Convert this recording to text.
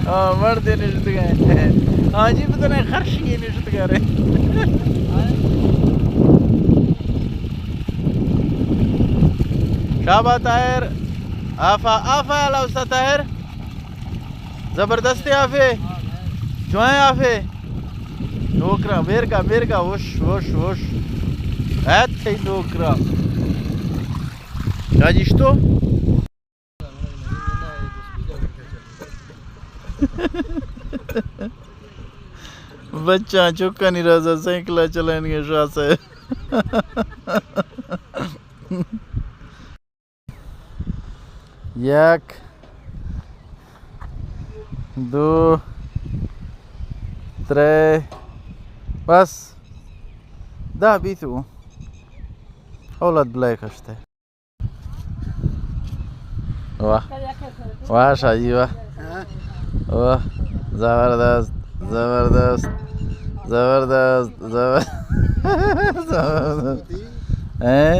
ہاں، مردے نشتگ ایں۔ ہاں جی، پتہ نہ خرشی نشتگ ایں۔ شاباش طاہر، آفا، آفا، اللہ استاد طاہر۔ زبردست آفے۔ جوائیں آفے۔ نوکراں، بیرگا، بیرگا، وش، وش، وش۔ ایت تئی نوکراں۔ راجیش تو؟ بچاں چکانی رازا سائیکل چلائینگ ءَ شاہ صاحب۔ یک، دو، ترے، بس۔ دہ بیت او۔ اولاد بلائے کشتے۔ واہ۔ واہ شاہ جی، واہ۔ واہ۔ زبردست، زبردست، زبردست، زبر-، زبردست۔ ہیں؟